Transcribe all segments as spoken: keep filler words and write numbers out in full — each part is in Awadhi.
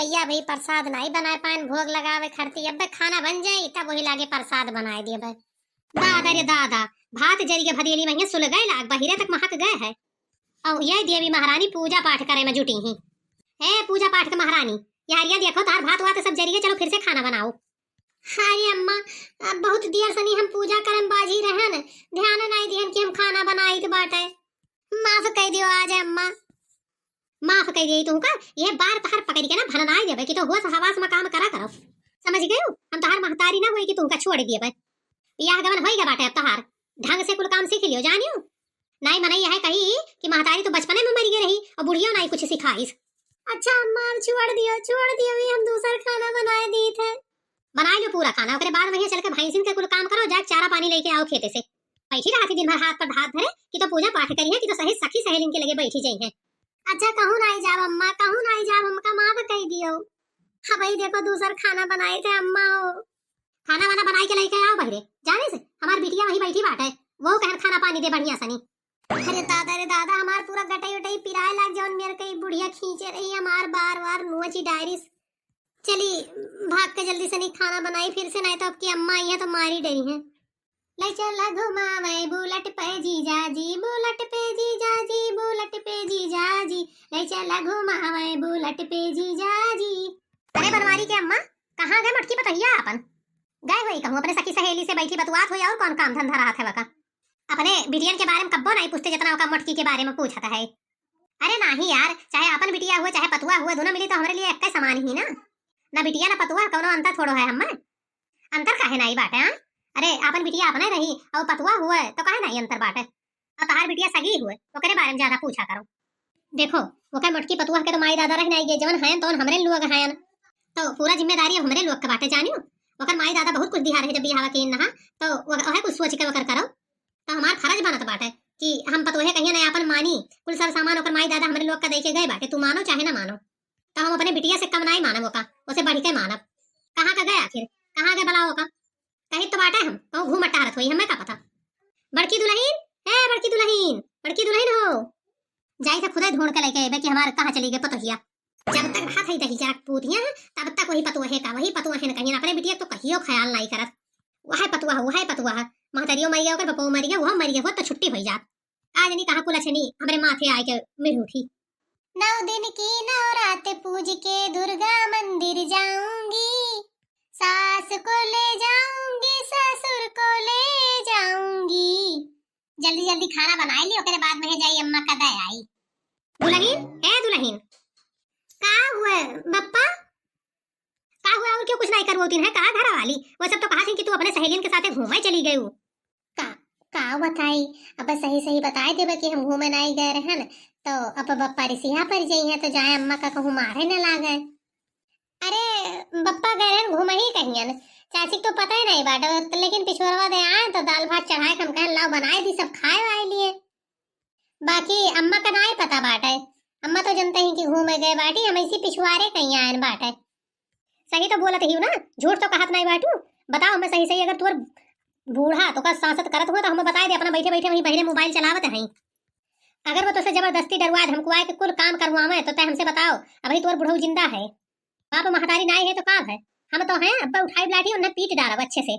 भैया भाई प्रसाद नाई बनाए पाएन भोग लगावे खरती, अब्बे खाना बन जाई तब वही लागे प्रसाद बनाए दिए बे। दादा रे दादा, भात जरी के भदेली में सुलगए लाग, बहिरे तक महक गए है। और ये देवी महारानी पूजा पाठ करे में जुटी ही। ए पूजा पाठ के महारानी, ये हरिया देखो तार भात वात सब जरी के, चलो फिर से खाना बनाओ। अरे अम्मा, अब बहुत देर सनी हम पूजा करम बाझी रहन, ध्यान नाई दिहन कि हम खाना बनाइत बाटे। माफ कइ दियो आज अम्मा। माफ कइ दियो तुहका, ये बार तहर पकड़ के ना भननाई देबे कि तो होश हवास में काम करा करो। समझ गयो? हम तहर महतारी ना होई कि तुहका छोड़ दिए बे। बियाह गवन होई गा बाटे अब तहार। ढंग से कुल काम सीख लियो, जानियो। नाई मनई यह कही कि महतारी तो बचपने में मर गई रही और बुढ़ियो नाई कुछ सिखाइस। अच्छा अम्मा, अब छोड़ दियो, छोड़ दियो, ये हम दूसर खाना बनाए दीत है। बनाए लो पूरा खाना, ओकरे बाद वहीं चल के भैंसिन के कुल काम करो, जाके चारा पानी लेके आओ खेते से। बैठी रहती दिन भर हाथ पर हाथ धरे कि तो पूजा पाठ करी है कि तो सही सखी सहेलिन के लगे बैठी जाई है। अच्छा कहूँ नाई जाब अम्मा, कहूँ नाई जाब, हमका माफ कइ दियो। हाँ भाई देखो दूसर खाना बनाए थे अम्मा हो। खाना वाना बनाई के लेके आओ बहरे, जाने से हमार बिटिया वहीं बैठी बाटे, वो कहन खाना पानी दे बढ़िया सनी। अरे दादा रे दादा, हमार पूरा गटई उटई पिराए लाग जौन मेर कई बुढ़िया खींचे रही हमार बार बार नोची डायरिस। चली भाग के जल्दी से नहीं खाना बनाई फिर से, नहीं तो आपकी अम्मा आई है तो मारी डरी है। ले चला घुमावे बुलेट पे जीजा जी, बुलेट पे जीजा जी, बुलेट पे जीजा जी, ले चला घुमावे बुलेट पे जीजा जी। अरे बनवारी के अम्मा, कहाँ गए मटकी पतोहिया अपन? गए होई कहूँ अपने सखी सहेली से बैठी बतुआत होई, और कौन काम धंधा रहत है वका? अपने बिटियन के बारे में कब्बो नहीं पूछते जितना ओका मोटकी के बारे में पूछत है। अरे नाही यार, चाहे अपन बिटिया हुए चाहे पतुआ हुए, दोनों मिली तो हमरे लिए एक समान ही ना। ना बिटिया ना पतुआ, कौनो अंतर थोड़ो है हमें। अंतर काहे नाही बाटे, हाँ? अरे अपन बिटिया अपने रही और पतुआ हुए तो काहे नाही अंतर बाटे? और तहार बिटिया सगी हुए, ओकरे बारे में ज्यादा पूछा करो। देखो, ओकर मोटकी पतुआ के तो माई दादा रह नाही गए, जवन हैं तौन हमरे लोग हैं, तो पूरा जिम्मेदारी अब हमरे लोग के बाटे जानियो। ओकर माई दादा बहुत कुछ दिहा रहे जब बिहावा के नहा, तो वो- वहे कुछ सोच के ओकर करो। तो हमार फर्ज बनत बाटे कि हम पतोहे कहिए ना आपन मानी, कुल सर सामान ओकर माई दादा हमरे लोग का दे के गए बाटे, तू मानो चाहे ना मानो। तो हम अपने बिटिया से कम नाई मानब ओका, ओसे बढ़ के मानब। कहाँ का गए आखिर, कहाँ गए भला ओका? कही तो बाटे हम, कहूँ घूम टहरत होई, हमें का पता। बड़की दुलहिन, ए बड़की दुलहिन, बड़की दुलहिन हो, जाई से खुदे ढूंढ के लेके अइबे कि हमार कहाँ चली गए पतोहिया। जब तक भात है दही जरा पूतिया है, तब तक वही पतुआ है का, वही पतुआ है न कहिए, अपने बिटिया तो कहियो ख्याल नाई करत। वह पतुआ है, वह पतुआ है, महतरियो मरिया, ओकर बपो मरिया, वह मरिया, हो तो छुट्टी होई जात। आज नहीं कहा कुल अच्छे नहीं, हमरे माथे आए के मिढ़ उठी। नौ दिन की नवरात पूज के दुर्गा मंदिर जाऊंगी, सास को ले जाऊंगी, ससुर को ले जाऊंगी। जल्दी जल्दी खाना बनाई ली, ओकरे बाद में जाई अम्मा का दे आई। दुलहिन, ए दुलहिन। का हुआ बप्पा? का हुआ और क्यों कुछ नहीं करवोतीन है? का घर वाली? वो सब तो कहा थी कि तू अपने सहेलियन के साथे घूमे चली गई हूँ। का, का बताई? अब सही सही बताए देबे कि हम घूमे नहीं गए रहन, तो अब बप्पा रिसिया पर जाई है तो जाए अम्मा का कहूँ मारे न लागे। अरे बप्पा गए रहन घूमे ही कहियन, चाची को पता ही नहीं बाटे, तो लेकिन पिछुआरवा दे आए तो दाल भात चढ़ाए के हम कहन लाओ बनाए दी सब खाए वाए लिए। बाकी अम्मा का नाय पता बाटे। अम्मा तो जनते ही कि घूमे गए बाटी, हम ऐसी पिछुआरे कहीं आयन बाटे। सही तो बोलत ही ना, झूठ तो कहत नाई बाटू। बताओ हमें सही सही, अगर तोर बूढ़ा तो का सांसत करत हुआ तो हमें बताए दे, अपना बैठे बैठे वहीं बहरे मोबाइल चलावत हैं। अगर वो तोसे जबरदस्ती डरवाए, धमकुआए के कुल काम करवावे तो तै हमसे बताओ, अभी तोर बुढ़ऊ जिंदा है। बाप महतारी नाई है तो का है, हम तो हैं, अब्बे उठाई लाठी उन्हें पीट डालब अच्छे से।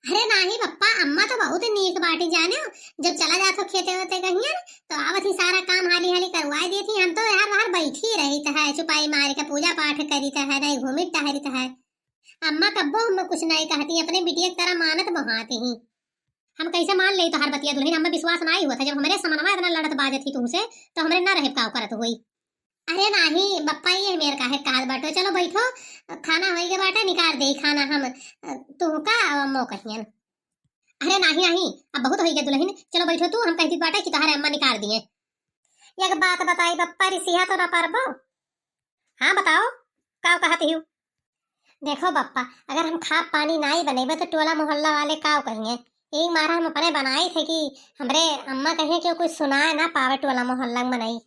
अरे नाही बप्पा, अम्मा तो बहुत नीक बाटी जाने, जब चला जात हो खेते वेते कहियन तो आवत ही सारा काम हाली हाली करवाए देत ही। हम तो यार बाहर बैठी रहित है, चुपाई मार के पूजा पाठ करित है, नहीं घूमित टहरित है। अम्मा कब्बो हमें कुछ नहीं कहती, अपने बिटिया की तरह मानत मोहाती ही। हम कैसे मान ले तोहार बतिया दुलहिन, हमें विश्वास नाई हुआ था जब हमरे समनवा इतना लड़त बाजत ही तुमसे, तो हमरे ना रहे काव करत हुई। अरे नाही बप्पा, ये मेर काहे कहत बाटो, चलो बैठो, खाना होई के बाटे, निकार दे खाना हम, अ, तुहका अब अम्मो कहियन। अरे नाही नाही, अब बहुत होई गया दुलहिन, चलो बैठो तू, हम कह दी बाटे कि तोहारे अम्मा निकार दिए। एक बात बताई बप्पा, रिसिया तो ना पारबो? हाँ बताओ, का कहत हियो? देखो बप्पा, अगर हम खाब पानी नाई बनेबे तो टोला मोहल्ला वाले का कहिए? यही मारा हम अपने बनाई थे कि हमरे अम्मा कहिए कि कोई सुनाए ना पावे टोला मोहल्ला में मनई।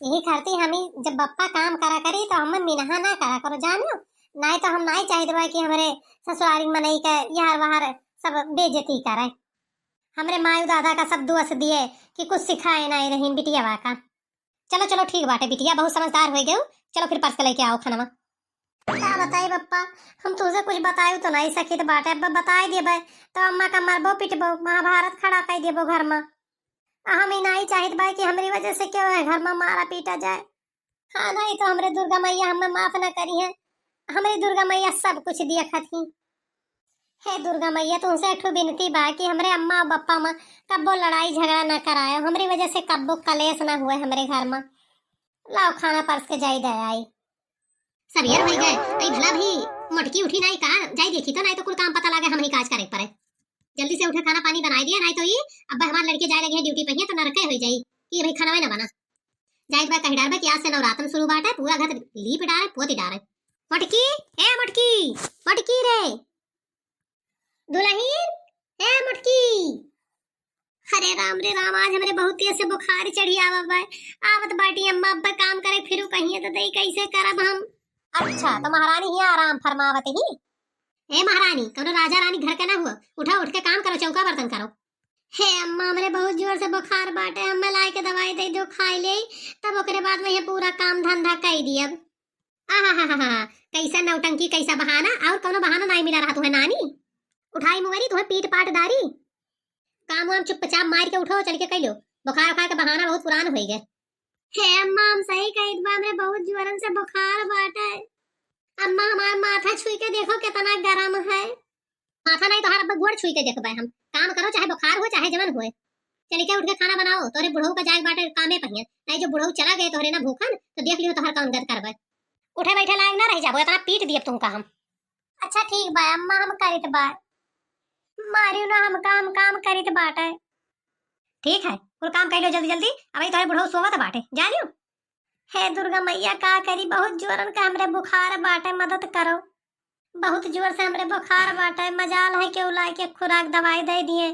यही खातिर हम ही जब बप्पा काम करा करी तो हम मिनहा ना करा करो जानियो, नाई तो हम नाई चाहत बा कि हमरे ससुरारी मनई के यार वार सब बेइज्जती करे। हमरे मायू दादा का सब दोष दिए कि कुछ सिखाए नाई रहीन बिटियावा का। चलो चलो ठीक बाटे बिटिया, बहुत समझदार हो गए। चलो फिर परस के लेके आओ खाना। का बताई बप्पा, हम तुझे कुछ बताई तो नहीं सकित बाटे। अब बताई देबे तो अम्मा का मरबो पिटबो, महाभारत खड़ा कर देबो घर में। आ हम ही नहीं चाहित बा कि हमरी वजह से क्यों है घर में मारा पीटा जाए। हाँ, नहीं तो हमरे दुर्गा मैया हमें माफ ना करी है। हमरी दुर्गा मैया सब कुछ देखत ही। हे दुर्गा मैया, तुमसे एक ठो विनती बा कि हमरे अम्मा और बप्पा में कब्बो लड़ाई झगड़ा ना करायो, हमरी वजह से कब्बो कलेश ना हुए हमरे घर में। लाओ खाना परस के जाई दे आई। सवेर हो गए, आई भला भी मोटकी उठी नहीं का, जाई देखी तो, नहीं तो कुल काम पता लागे हम ही काज करे पड़े। जल्दी से उठे, खाना पानी बनाई दिया, नहीं तो ई अब हमार लड़के जाए लगे हैं ड्यूटी पे ही तो नरके हो जाई कि भाई खाना ना बना। जाइत बा कही डारबे कि आज से नवरातन शुरू बाटे, पूरा घर लीप डारे, पोती डारे। मोटकी, ए मोटकी, मोटकी रे। दुलहिन, ए मोटकी। अरे राम रे राम, आज हमरे बहुत तेज से बुखार चढ़ी आवा बा। आवत बाटी अम्मा, अब्बे काम करे फिरू कहिए तो दई कैसे करब हम। अच्छा, तो महारानी हियाँ आराम फरमावत ही। ए महारानी, कौनो राजा रानी घर के ना हुआ, उठा उठ के काम करो, चौका बर्तन करो। हे अम्मा, हमरे बहुत जोर से बुखार बाटे, हमें लाए के दवाई दे दो, खाई ले, तब ओकरे बाद में ये पूरा काम धंधा कई दियब। आहा हा हा हा, कैसा नौटंकी, कैसा बहाना, और कौनो बहाना नहीं मिला रहा तुहे नानी। उठाई मुंगरी, तुहे पीट पाट डारी। काम वाम चुपचाप मार के उठो, चल के कई लो, बुखार उखार के बहाना बहुत पुरान हो गए। हे अम्मा, हम सही कहित बा, हमरे बहुत जोरन से बुखार बाटे। अम्मा, हमार माथा छुई के देखो कितना गरम है। माथा नहीं तोहार, अब गोड़ छुई के देखबे हम। काम करो, चाहे बुखार हो, चाहे जवन होए। चली के उठ के खाना बनाओ, तोरे बुढ़ऊ का जाए बाटे कामे पहिए। नहीं जो बुढ़ऊ चला गए तोहरे ना भूखन, तो देख लियो तोहर कौन गत करबे। उठे बैठे लायक ना रह जाबो, इतना पीट दियब तुमका हम। अच्छा ठीक बा अम्मा, हम करित बा। मारियो ना हमका, हम काम करित बाटे। ठीक है, कुल काम कर लो जल्दी जल्दी, अब तोहरे बुढ़ऊ सोवत बाटे, जा लियो। हे दुर्गा मैया, का करी, बहुत जोरन का हमरे बुखार बाटे, मदद करो। बहुत जोर से हमरे बुखार बाटे, मजाल है केहू लाए के खुराक दवाई दे दिए।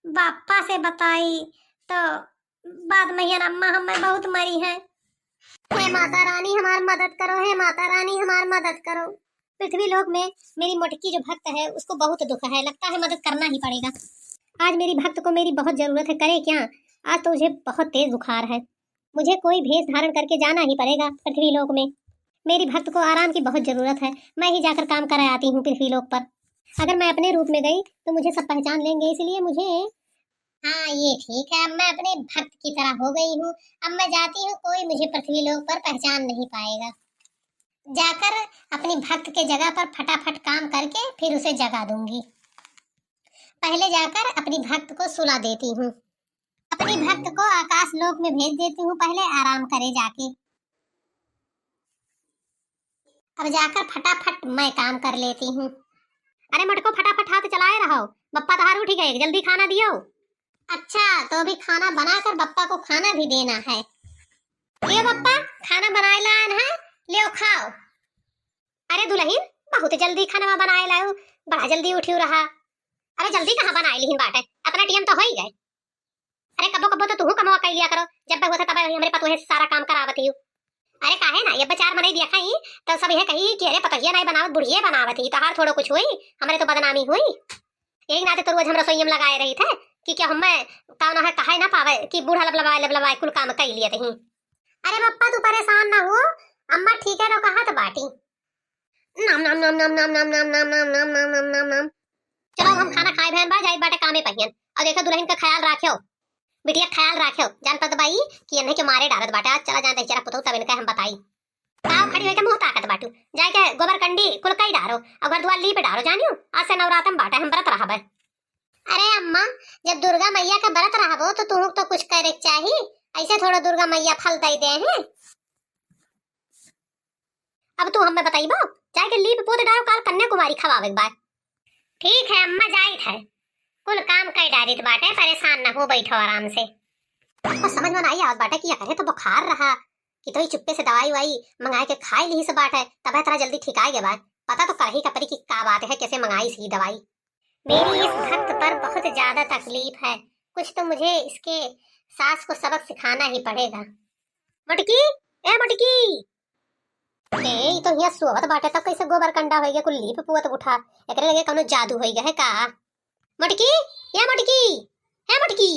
बापा से बताई तो बाद में हियन अम्मा हमें बहुत मरी है। हे माता रानी, हमार मदद करो, हे माता रानी, हमार मदद करो। पृथ्वी लोक में मेरी मोटकी जो भक्त है, उसको बहुत दुख है, लगता है मदद करना ही पड़ेगा। आज मेरी भक्त को मेरी बहुत जरूरत है, करे क्या? आज तो मुझे बहुत तेज बुखार है। मुझे कोई भेष धारण करके जाना ही पड़ेगा पृथ्वी लोक में। मेरी भक्त को आराम की बहुत जरूरत है, मैं ही जाकर काम करा आती हूँ पृथ्वी लोक पर। अगर मैं अपने रूप में गई तो मुझे सब पहचान लेंगे, इसलिए मुझे। हाँ, ये ठीक है, अब मैं अपने भक्त की तरह हो गई हूँ। अब मैं जाती हूँ, कोई मुझे पृथ्वी लोक पर पहचान नहीं पाएगा। जाकर अपनी भक्त के जगह पर फटाफट काम करके फिर उसे जगा दूंगी। पहले जाकर अपनी भक्त को सुला देती हूँ। अपनी भक्त को आकाश लोक में भेज देती हूँ, पहले आराम करे जाके। अब जाकर फटाफट मैं काम कर लेती हूँ। अरे मटको, फटाफट हाथ चलाए रहो, बप्पा तोहार उठ गए, जल्दी खाना दियो। अच्छा, तो अभी खाना बनाकर बप्पा को खाना भी देना है। लियो बप्पा, खाना बनाए लान है, लियो खाओ। अरे दुलहिन, बहुत जल्दी खाना बनाए लायो, बड़ा जल्दी उठियो रहा। अरे जल्दी कहाँ बनाए लिहिन बाटे, अपना टीएम तो हो ही गए। अरे कबो कबो तो तुहू कमवा कई लिया करो, जब होता तब हमरे पतोहे से सारा काम करावत ही। अरे काहे ना, ये चार मनई देखा ही तो सब यह कही कि अरे पतोहिया नहीं बनावत, बुढ़िए बनावत ही, तोहार थोड़ो कुछ हुई, हमरे तो बदनामी हुई। यही नाते तो रोज हम रसोई में लगाए रही थे कि क्या हमें कौन है कहे ना पावे कि बूढ़ा लबलबाए लबलबाए कुल काम कई लिया तही। अरे बप्पा तू परेशान ना हो, अम्मा ठीक है तो कहा तो बाटी। नाम नाम नाम नाम नाम नाम नाम नाम नाम नाम नाम नाम नाम नाम। चलो हम खाना खाए भैन बा, जाइत बाटे कामे पहियन। और देखो दुलहिन का ख्याल राख्यो, बिटिया ख्याल राख्यो, जान पत बाई कि इन्हें के मारे डारत बाटे। आज चला जाए जरा पुतौ तब इनका हम बताई। ताव खड़ी होके मुंह ताकत बाटू, जाए के गोबर कंडी कुल कई डारो और घर दुआर लीप डारो, जानियो आज से नवरातम बाटे हम व्रत रहबे। अरे अम्मा, जब दुर्गा मैया का व्रत रहबो तो तुहू तो कुछ करे के चाही, ऐसे थोड़ा दुर्गा मैया फल दे दे हैं। अब तू हमें बताइबो, जाए के लीप पोत डारो, काल कन्याकुमारी खवावे के बाद। ठीक है अम्मा, जाइत है, कुल काम कई डारित बाटे, परेशान ना हो, बैठो आराम से। अब समझ में नहीं आवत बाटे कि एकरे तो बुखार रहा कि तो ही चुप्पे से दवाई वाई मंगाए के खाए लिहिस बाटे, तबे तरह जल्दी ठीक आए के बाद। पता तो करही का परी कि का बात है, कैसे मंगाई सी दवाई। मेरी इस भक्त पर बहुत ज्यादा तकलीफ है, कुछ तो मुझे इसके सास को सबक सिखाना ही पड़ेगा। मटकी, ए मटकी। ए, ई तो हियाँ सोवत बाटे, तब कैसे गोबर कंडा होइगे, कुल लीप पुअत उठा। एकरे लगे कौनो जादू होइगे है का? मटकी, ए मटकी, ए मटकी।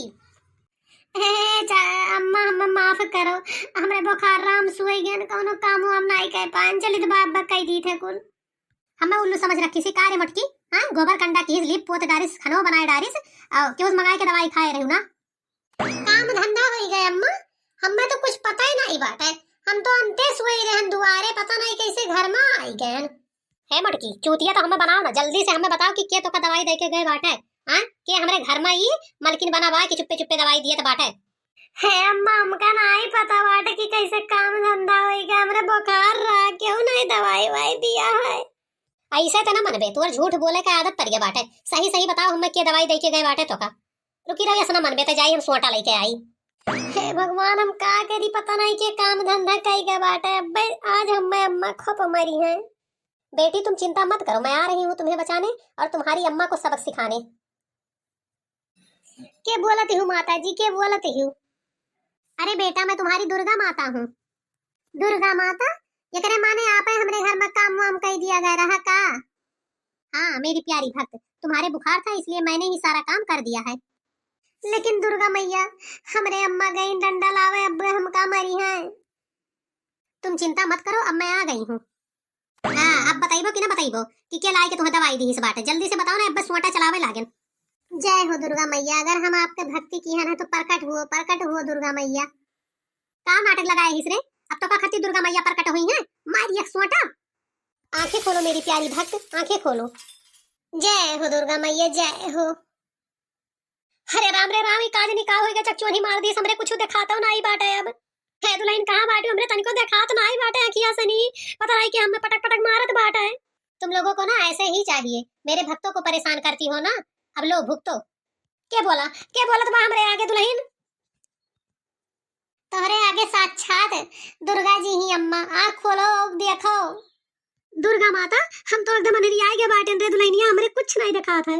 हे चा-, अम्मा, हमें माफ करो, हमरे बुखार राम सुई गन, कौनो काम हम नाई कर पाएन, चलित बाप बा कई दी थे कुल। हमें उल्लू समझ रखी सी का रे मोटकी? हाँ, गोबर कंडा की लीप पोत डारिस, खनो बनाए डारिस, और क्यों मंगाए के दवाई खाए रहू ना? काम धंधा होई गए अम्मा, हमें तो कुछ पता ही नहीं बाटे। हम तो अंते सोई रहन दुआरे, पता नहीं कैसे घर में आई गए। हे मोटकी, चूतिया तो हमें बनाओ ना, जल्दी से हमें बताओ कि के तोका दवाई दे के गए बाटे? हाँ, के हमरे घर में ई मलकिन बना बा कि चुप्पे चुप्पे दवाई दियत बाटे? हे अम्मा, हमका नहीं पता बाटे कि कैसे काम धंधा होई गए, हमरे बुखार रहा, क्यों नहीं दवाई वाई दिया है? ऐसे तो ना मनबे, तोर झूठ बोले का आदत पड़ गया बाटे। सही सही बताओ, हमें के दवाई दे के गए बाटे तोका? रुकी रहो, ऐसा ना मनबे तो जाई हम सोटा लेके आई। हे भगवान, हम का करी, पता नहीं के काम धंधा कई गए बाटे। अब्बे आज हमें अम्मा खोप मरी हैं। बेटी, तुम चिंता मत करो, मैं आ रही हूँ तुम्हें बचाने और तुम्हारी अम्मा को सबक सिखाने। के बोलत हूँ माता जी, के बोलत हूँ? अरे बेटा, मैं तुम्हारी दुर्गा माता हूँ। दुर्गा माता? एकरे माने आप है हमरे घर में काम वाम कई दिया गया रहा का? हाँ मेरी प्यारी भक्त, तुम्हारे बुखार था इसलिए मैंने ही सारा काम कर दिया है। लेकिन दुर्गा मैया, हमरे अम्मा गई डंडा लावे, अब हम का मरी हैं? तुम चिंता मत करो, अब मैं आ गई हूँ। हाँ, अब बताइबो कि ना बताइबो कि के लाई के तुम्हें दवाई दी इस बाटे? जल्दी से बताओ ना, अब बस सोटा चलावे लागेन। जय हो दुर्गा मैया, अगर हम आपके भक्ति की है ना तो प्रकट हुओ, प्रकट हुओ दुर्गा मैया। का नाटक लगाए हिस रे? अब तो का खती दुर्गा मैया प्रकट हुई हैं? मार एक सोटा। आंखें खोलो मेरी प्यारी भक्त, आंखें खोलो। जय हो दुर्गा मैया, जय हो। अरे राम रे राम, ई काजनी का होई गए, चकचोनी मार दी, हमरे कुछ देखातो नाई बाटे अब। हे दुल्हन, कहाँ बाटू? हमरे तनिको देखात नाई बाटे अखिया से नी, पता नहीं कि हमें पटक पटक मारत बाटे। तुम लोगों को ना ऐसे ही चाहिए, मेरे भक्तों को परेशान करती हो ना, अब लो भुगतो। के बोला, के बोलत बा हमरे आगे दुल्हन? तोहरे आगे साक्षात दुर्गा जी ही अम्मा, आँख खोलो, देखो। दुर्गा माता, हम तो एकदम अंधेरिया गए बाटेन रे दुल्हनिया, हमरे कुछ नहीं देखात है।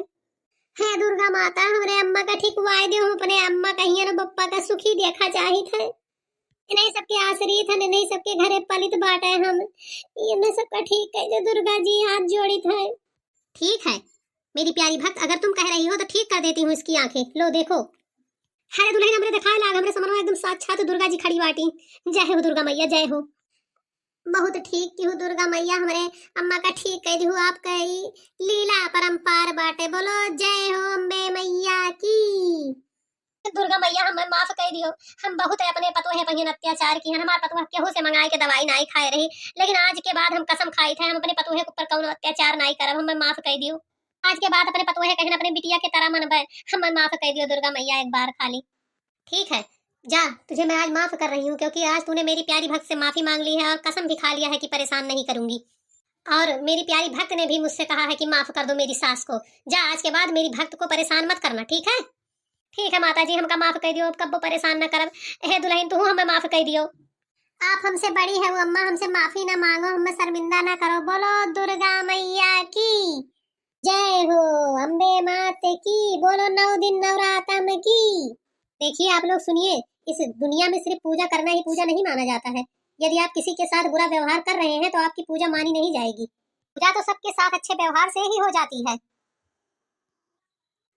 हे दुर्गा माता, हमरे अम्मा का ठीक वाय दे, हम अपने अम्मा का हियन बप्पा का सुखी देखा चाहित है। इन्हीं सबके आश्रित हन, इन्हीं सबके घरे पलित बाटे हम। इन्हीं सबका ठीक कर दे दुर्गा जी, हाथ जोड़ित है। ठीक है मेरी प्यारी भक्त, अगर तुम कह रही हो तो ठीक कर देती हूँ इसकी आंखें। लो देखो। अरे दुल्हन, हमरे देखाए लाग, हमरे समनवा एकदम साक्षात दुर्गा जी खड़ी बाटी। जय हो दुर्गा मैया, जय हो। बहुत ठीक किहू दुर्गा मैया, हमरे अम्मा का ठीक कह दिहू। आपका ई लीला अपरंपार बाटे। बोलो जय हो अम्बे मैया की। दुर्गा मैया, हमें माफ कर दियो। हम बहुत अपने पतोहे पहियन अत्याचार किहन। हमार पतोह केहू से मंगाए के दवाई नाई खाए रही, लेकिन आज के बाद हम कसम खाइत है, हम अपने पतोहे के ऊपर कौनो अत्याचार नाई करब। हमें माफ कर दियो। आज के बाद अपने पतोहे कहिन अपने बिटिया के तरह मनबे। हमें माफ कर दियो दुर्गा मैया, एक बार खाली। ठीक है, जा, तुझे मैं आज माफ कर रही हूँ, क्योंकि आज तूने मेरी प्यारी भक्त से माफी मांग ली है और कसम भी खा लिया है कि परेशान नहीं करूंगी। और मेरी प्यारी भक्त ने भी मुझसे कहा है कि माफ कर दो मेरी सास को। जा, आज के बाद मेरी भक्त को परेशान मत करना, ठीक है? ठीक है माता जी, हमका माफ कर दियो, अब कब्बो परेशान न करब। हे दुल्हन, तू हमें माफ कर दियो। आप हमसे बड़ी है अम्मा, हमसे माफी ना मांगो, हमें शर्मिंदा ना करो। बोलो दुर्गा मैया की जय हो, अम्बे मात की, बोलो नौ दिन नवरातम की। देखिए आप लोग सुनिए, इस दुनिया में सिर्फ पूजा करना ही पूजा नहीं माना जाता है। यदि आप किसी के साथ बुरा व्यवहार कर रहे हैं तो आपकी पूजा मानी नहीं जाएगी। पूजा तो सबके साथ अच्छे व्यवहार से ही हो जाती है।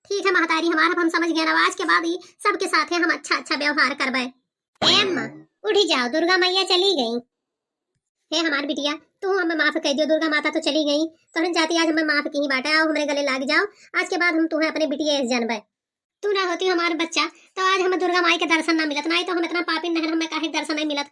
ठीक है महतारी हमार, अब हम समझ गए ना, आज के बाद ही सबके साथ है हम अच्छा अच्छा व्यवहार करबे। ए अम्मा, उठी जाओ, दुर्गा मैया चली गई। हे हमार बिटिया, तू हमें माफ कर दियो, दुर्गा माता तो चली गई, तोहन जाती आज हमें माफ की ही बाटे, आओ हमरे गले लाग जाओ, आज के बाद हम तुम्हें अपने बिटिया ऐसे जानबे। तू ना होती हमार बच्चा तो आज हमें दुर्गा माई के दर्शन ना मिलत, ना ही तो हम इतना पापिन नहीं, हमें काहे के दर्शन नहीं मिलत।